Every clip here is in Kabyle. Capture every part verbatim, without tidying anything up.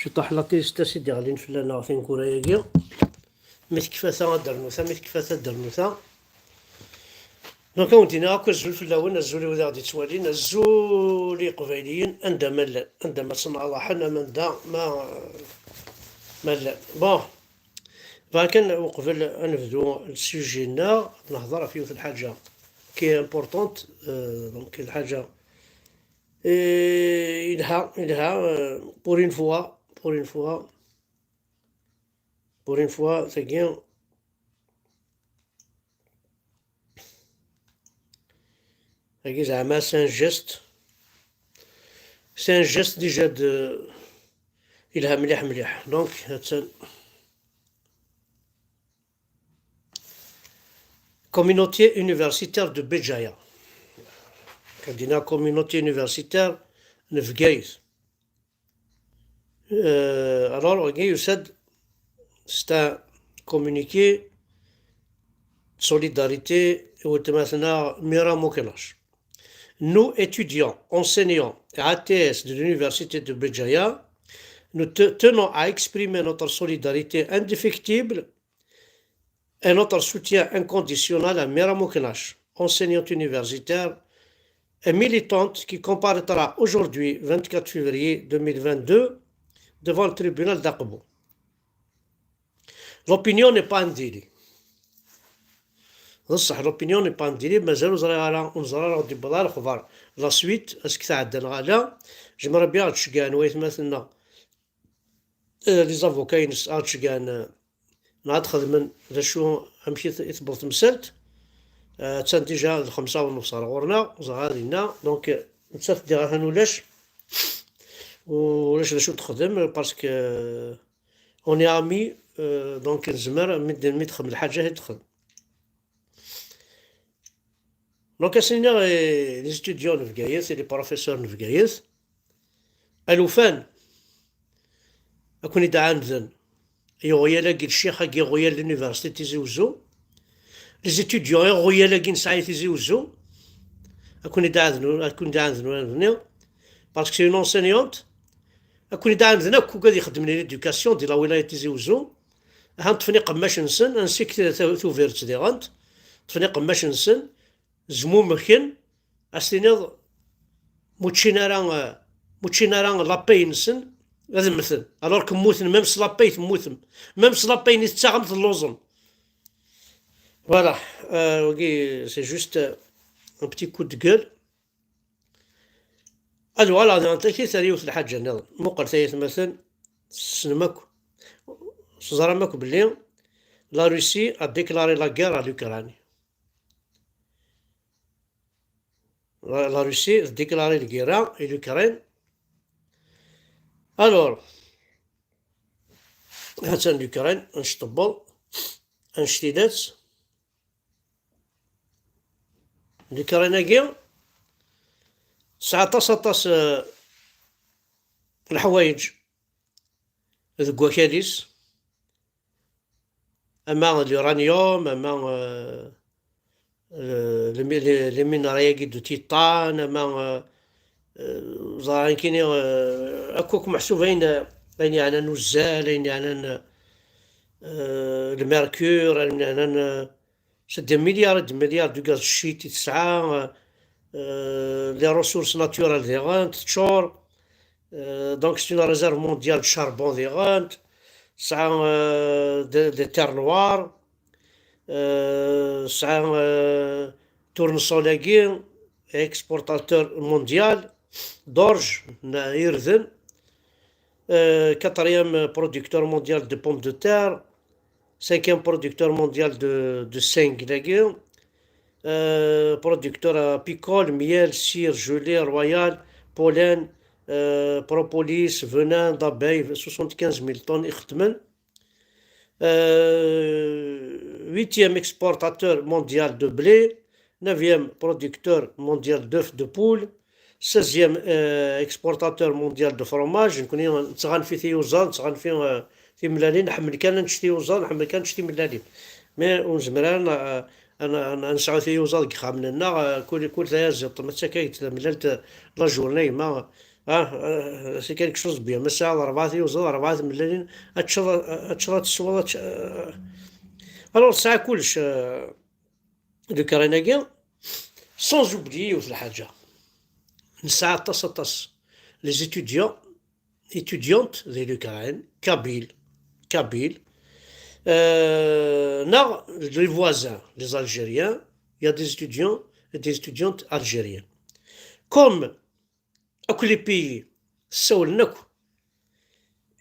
Ciṭuḥ la tristesse i d-iɣlin fell-aneɣ tineggura-agi. Mi tekfa ta ad d-rnu ta, mi tekfa ta ad d-rnu ta. Donc, ad wen-d-iniɣ akk azul fell-awen, azul i wid aɣ-d-ittwalin, azul i Iqbayliyen, anda ma llan, anda ma ttnaḍaḥen, am anda ma, ma llan. Bon, bɣa kan uqbel ad nebdu le sujet-nneɣ, ad nehḍer ɣef yiwet n lḥaǧa qui est importante, euh, donc lḥaǧa, euh, yelha, yelha, euh, pour une fois, pour une fois, pour une fois, tagi, tagi zeɛma c'est un geste, c'est un geste déjà de, yelha mliḥ mliḥ. Donc, attan. Communauté universitaire de Béjaïa. Quand on a communauté universitaire n Bgayet. Euh, alors, wagi yusa-d, c'est un communiqué de solidarité i weltma-tneɣ Mira Mokelac. Nous, étudiants, enseignants et A T S de l'université de Béjaïa, nous te- tenons à exprimer notre solidarité indéfectible et notre soutien inconditionnel à Mira Mokelac, enseignante universitaire et militante qui comparaîtra aujourd'hui, vingt-quatre février deux mille vingt-deux, devant le tribunal d'Aqbu. L'opinion n'est pas un délit. D ṣṣeḥ, l'opinion n'est pas un délit, mazal ur ẓriɣ ara, ur neẓri ara ɣer d-yewweḍ ara lexbar. La suite, ass-a tɛedda neɣ ala, jmeṛ Rebbi ad ɣ-d-ceggɛen waytmaten-nneɣ, euh, les avocats-ines ad ɣ-d-ceggɛen, euh, neɣ ad xedmen d acu, amek i t- i tewweḍ temsalt. Euh, attan déjà d lxemsa u nefṣ ɣer ɣur-neɣ, ẓer dinna. Donc, euh, nettat diɣ atan ulac, ulac d acu texdem, parce que, euh, on est amis, euh, donc nezmer mi d- mi texdem lḥaǧa i texdem. Donc, ad s-iniɣ, eh, les étudiants n Bgayet et les professeurs n Bgayet, alufan, ad ken-id-ɛaneden iɣyal-agi, ccix-agi, iɣyal l'université Tizi Uzzu, les étudiants, iɣyal-agi nesɛa i Tizi Uzzu, ad ken-id-ɛaneden, ad ken-id-ɛaneden, parce que c'est une enseignante, ad ken-id-ɛaneden akk ugad ixeddmen l'éducation di la wilaya Tizi Uzzu, ahan ṭṭfen iqemmac-nsen, ansi-k t- t- tubiret diɣen, ṭṭfen iqemmac-nsen, zmumken, ad s-tiniḍ, muččin ara, muččin ara la paix-nsen, ad mmten. Alors que mmuten, même s la paix temmutem. Même s la paix-nni tettaɣem telluẓem. Voilà, euh, wagi, c'est juste un petit coup de gueule. Ad uɣaleɣ daɣen takit ar yiwet n lḥaǧa nniḍen. Muqel tayetmaten, tessnem akk, teẓram akk belli la Russie a déclaré la guerre à l'Ukraine. La, la Russie a déclaré la guerre à l'Ukraine. Alors, ha-tt-an l'Ukraine, annect tewweḍ, annect tella-tt. L'Ukraine-agi tesɛa aṭas, aṭas, eh, n leḥwayeǧ deg wakal-is, ama l'uranium, ama, euh, euh, les mi- les- les minerais-agi de titane, ama, euh, euh, ẓer nekkini, euh, akk, akk meḥsub ayen, ayen yeɛnan uzzal, ayen yeɛnan, euh, le mercure, ayen yeɛnan, euh, c'est des milliards et des milliards de gaz de schiste i tesɛa, euh, euh, les ressources naturelles diɣen teččur, euh, donc c'est une réserve mondiale de charbon diɣen, tesɛa, euh, des, des terres noires, euh, tesɛa, euh, tournesol-agi, exportateur mondial d'orge, n irden, euh, quatrième producteur mondial de pommes de terre, cinquième producteur mondial de, de seigle, euh, producteur apicole, miel, cire, gelée, royal, pollen, euh, propolis, venin d'abeille, soixante-quinze mille tonnes ixeddmen. Euh, huitième exportateur mondial de blé, neuvième producteur mondial d'œufs de poule, seizième, euh, exportateur mondial de fromage. Nekkni nettɣanfi tiyuzaḍ, nettɣanfi, euh, timellalin, nḥemmel kan ad nečč tiyuzaḍ, nḥemmel kan ad nečč timellalin. Mais ur nezmir ara, euh, ad n- ad n- ad nesɛu tiyuzaḍ deg yexxamen-nneɣ, euh, kul, kul tayaziḍt, ma d takayt, tamellalt, euh, la journée, ma, Ah, ah, c'est quelque chose de bien. Ma tesɛiḍ rebɛa tiyuzaḍ, rebɛa tmellalin, ad teččeḍ, ad teččeḍ, ad tesweḍ, ad tečč-, ah. Alors, tesɛa kullec, ah, L'Ukraine-agi, sans oublier yiwet lḥaǧa. Nesɛa aṭas, aṭas les étudiants, étudiantes de l'Ukraine, kabyles, kabyles, euh, neɣ les voisins, les Algériens, il y a des étudiants et des étudiantes algériens. Comme akk les pays ssawlen akk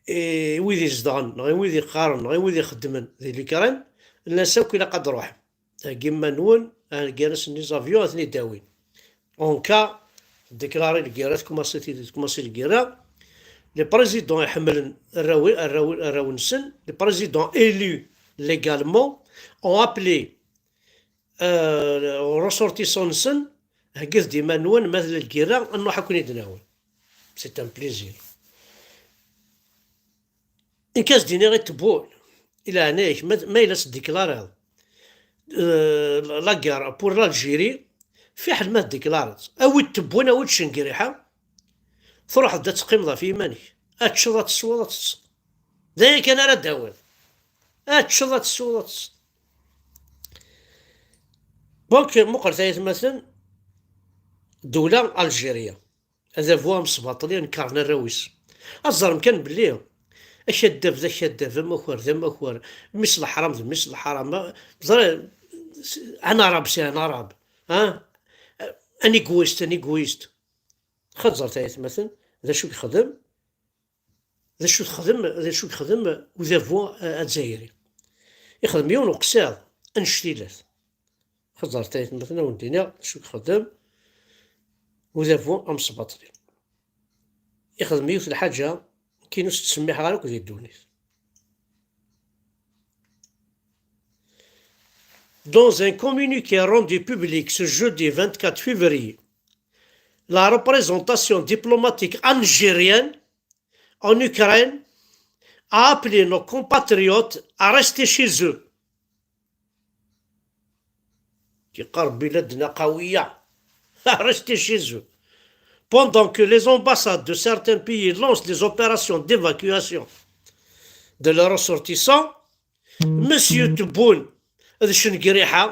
i wid izedɣen, neɣ i wid iqqaren, neɣ i wid ixeddmen di l'Ukraine, nnan-as akk ilaq ad d-ruḥem. Heggi iman-nwen, heggan-asen les avions ad ten-id-awin. En cas, déclarer lgirra, tkumaṣi, tkumaṣi lgirra, les présidents iḥemmlen arraw, arraw, arraw-nsen, les présidents élus légalement ont appelé, euh, ressortissants-nsen, heggit-d iman-nwen, ma tella lgirra, ad nruḥ ad ken-id-nawi. C'est un plaisir. Nekk ad s-d-iniɣ i Tebboune, i leɛnaya-k, ma, ma yella tdeklarad, euh, la guerre pour l'Algérie, fiḥel ma tdeklareḍ. Awi-d Tebboune, awi-d Cengriḥa, truḥeḍ-d ad teqqimeḍ ɣef yiman-ik. Ad teččeḍ, ad tesweḍ, ad teṭṭseḍ. D aya kan ara d-tawiḍ. Ad teččeḍ, ad tesweḍ, ad teṭṭseḍ. Donc, muqlet ay atmaten, ddewla Algérie. Adabu amesbaṭli, nekren arraw-is. Ad ẓrem kan belli akaddab d akaddab, amakar d amakar, mmi-s n leḥram d mmi-s n leḥram. Ẓri, un arabe, c'est un arabe. Hein? Un égoïste, un égoïste. Xaṭer ay atmaten, d acu yexdem? D acu texdem, d acu yexdem udabu, eh, azzayri? Ixdem yiwen uqsiḍ, annect-ilat. Xeẓẓret ay atmaten, ad wen-d-iniɣ d acu yexdem udabu amesbaṭli. Ixdem yiwet lḥaǧa, nekkini ur s-ttsemmiḥeɣ ara akk di ddunit. Dans un communiqué rendu public ce jeudi vingt-quatre février, la représentation diplomatique algérienne en Ukraine a appelé nos compatriotes à rester chez eux. Qui قرب بلادنا قوية. À rester chez eux. Pendant que les ambassades de certains pays lancent des opérations d'évacuation de leurs ressortissants, Monsieur Tebboune d Cengriḥa,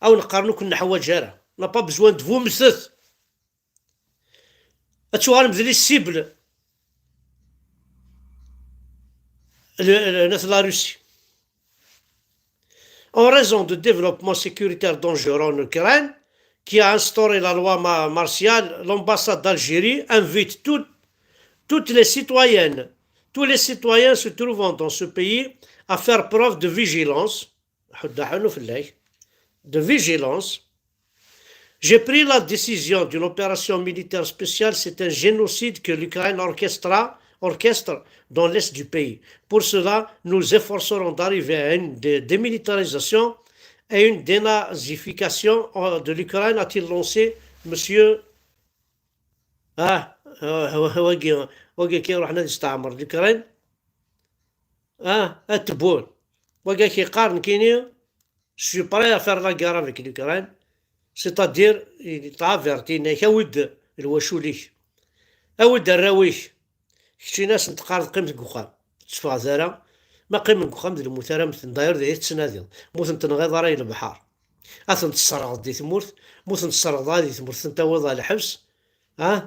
awen qqaren ur ken-neḥwaǧ ara. On n'a pas besoin de vous, mtet. Ad tuɣalem d les cibles. Le, le, la Russie. En raison de développements sécuritaires dangereux en Ukraine, qui a instauré la loi ma-, martiale, l'ambassade d'Algérie invite toutes, toutes les citoyennes, tous les citoyens se trouvant dans ce pays à faire preuve de vigilance, ḥuddu aḥunnu fell-ak, de vigilance. J'ai pris la décision d'une opération militaire spéciale. C'est un génocide que l'Ukraine orchestra, orchestre dans l'est du pays. Pour cela, nous efforcerons d'arriver à une dé-, démilitarisation et une dénazification, euh, de l'Ukraine, a-t-il lancé, monsieur. Ah, ah, wagi, wagi kan iruḥen ad yesteɛmer l'Ukraine. Ah, a Tebboune. Wagi ak-yeqqar nekkini, je suis prêt à faire la guerre avec l'Ukraine. C'est-à-dire, il t'avertit, yenna-ak, awi-d lwacul-ik. Awi-d arraw-ik. Keččini ad sen-teqqareḍ qqim deg uxxam. Ur tetteffɣeḍ ara. Ma qqimen deg uxxam d lmut ara mmten. D'ailleurs, d aya tettnadiḍ. Ma ur ten-tenɣiḍ ara i lebḥer. Ad ten-tesserɣeḍ di tmurt. Ma ur ten-tesserɣeḍ ara di tmurt, ad ten-tawiḍ ɣer lḥebs. Ah?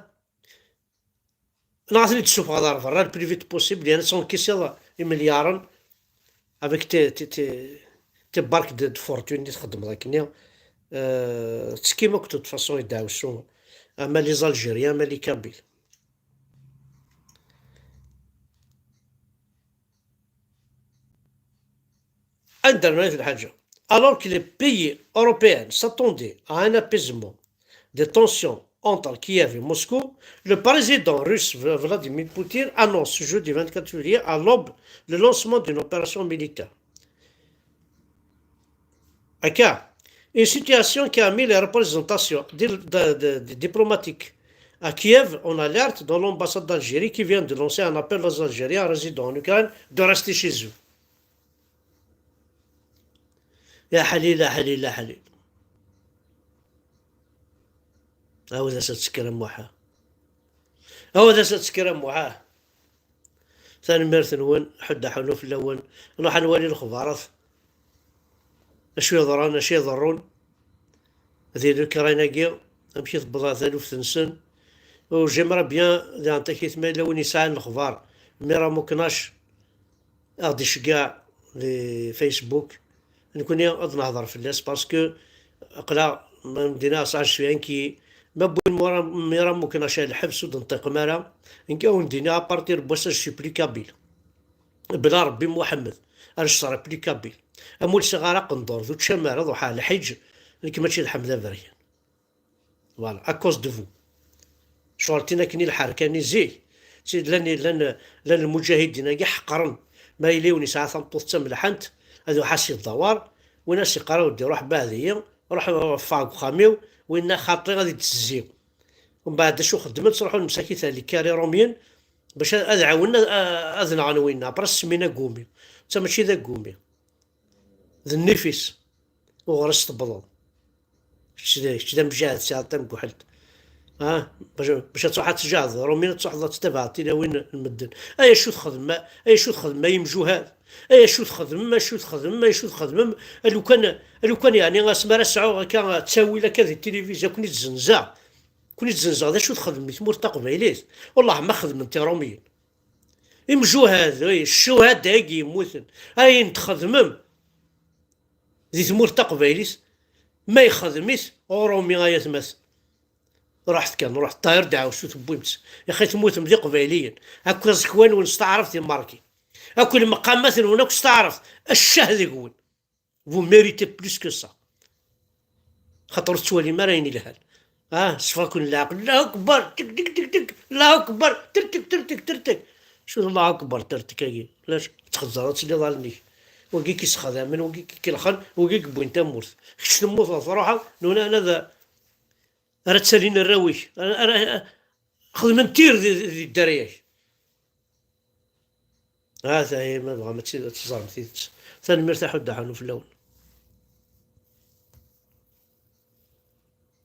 Neɣ ad ten-id-tessufɣeḍ ɣer berra le plus vite possible, yerna ad tenkiseḍ imelyaṛen avec tes, tes, tes, tes barques de, de fortune i txeddmeḍ akkenni. Euh, tettekkim akk de toute façon i ddeɛwessu, ama les Algériens, ama les Kabyles. Anda lɛayt lḥaǧa. Alors que les pays européens s'attendaient à un apaisement des tensions entre Kiev et Moscou, le président russe V-, Vladimir Poutine annonce ce jeudi vingt-quatre février à l'aube le lancement d'une opération militaire. Akka, une situation qui a mis les représentations di-, de, de, de diplomatiques à Kiev en alerte, dont l'ambassade d'Algérie qui vient de lancer un appel aux Algériens résidant en Ukraine de rester chez eux. يا حليل، يا حليل، يا حليل. عاود أسد سكر موحى. Awa d ass ad tekkir a Muḥ. Tanemmirt-nwen, ḥedd aḥunu fell-awen. Nruḥ ad nwali lexbarat. Acu yeḍran, acu iḍerrun di Ukraine-agi, amek i tewweḍ taluft-nsen. U j'aimerais bien, diɣen takit ma yella win yesɛan lexbar, Mira Muknac, ad ɣ-d-iceggeɛ di Facebook. Nekni ad nehḍer fell-as, parce que aql-aɣ, ma medden-a sɛan cfiɛen ki, ma wwin Mira, Mira Muknac ar lḥebs ur d-nṭiqem ara, nekk ad wen-d-iniɣ, à partir n wass-a, je suis plus kabyle. Bla Rebbi Muḥemmed, ar je serai plus kabyle. Amul siɣ ara aqendur, d uččam ara, ruḥ ar lḥiǧ, nekk mačči d Ḥmed Aberyan. Voilà, à cause de vous. Ccɣel tin akken i lḥerka-nni zik, si llan, llan, llan lmuǧahidin-agi ḥeqren. Ma yella yiwen yesɛa tameṭṭut d tamelḥant, ad iruḥ as-iḍawar, win as-iqqar a weddi ruḥ beɛd-iyi, ruḥ ffeɣ deg uxxam-iw, winna xaṭi ad ittezzi. Umbeɛd acu xeddmen, ttruḥun msakit ar les carrés romains, bac ad, ad ɛawnen ad, ad nɣen winna, après semmin agumi. D ta mačči d agumi. D nnif-is. Uɣur-s tewwḍeḍ. Kečč d, kečč d amjahed, tesɛiḍ tamguḥelt. Ah, bac, bac ad truḥ ad tjahed, Romin ad truḥeḍ ad tettabaɛeḍ tilawin n medden. Ay acu txedmem, ay acu txedmem, ay imjuhad. Ay acu txedmem, acu txedmem, acu txedmem. A lukan, a lukan yeɛni asmi ara sɛuɣ akka ttawil akka di tilivizya, ken-id-zenzeɣ. Ken-id-zenzeɣ, d acu txedmem i tmurt taqbaylit? Wellah ma xedmen tirumiyin. Imjuhad, ay, ccuhada-agi yemmuten, ayen txedmem di tmurt taqbaylit, ma yexdem-it Urumi ay atmaten. Ruḥet kan, ruḥet, ṭayr dɛawsu tewwim-tt. Yaxi tmutem d iqbayliyen. Akk iẓekwan-nwen s taɛrabt imerki. Akk lmeqamat-nwen akk s taɛrabt. Ccah deg-wen. Vous méritez plus que ça. Xaṭer ur tettwalim ara ayen ilhan. Ah, sfeɣ-ken leɛqel. Allahu akbar, tek, tek, tek, tek. Allahu akbar, tertek, tertek, tertek. Acu d Allahu akbar, tertek-agi? Lac, txezzeṛ ad tiliḍ allen-ik. Wagi k-issexdamen, wagi k-ikelxen, wagi k-wwin tamurt. Kečč temmuteḍ, truḥeḍ, nuna, nada, ara ttalin arraw-ik. Ara, ara, xedmen tir di, di dderya-k. Ah, tahi, ma tebɣam ad tt-, ad teẓrem tidet. Tanemmirt a Ḥudda Ḥanu fell-awen.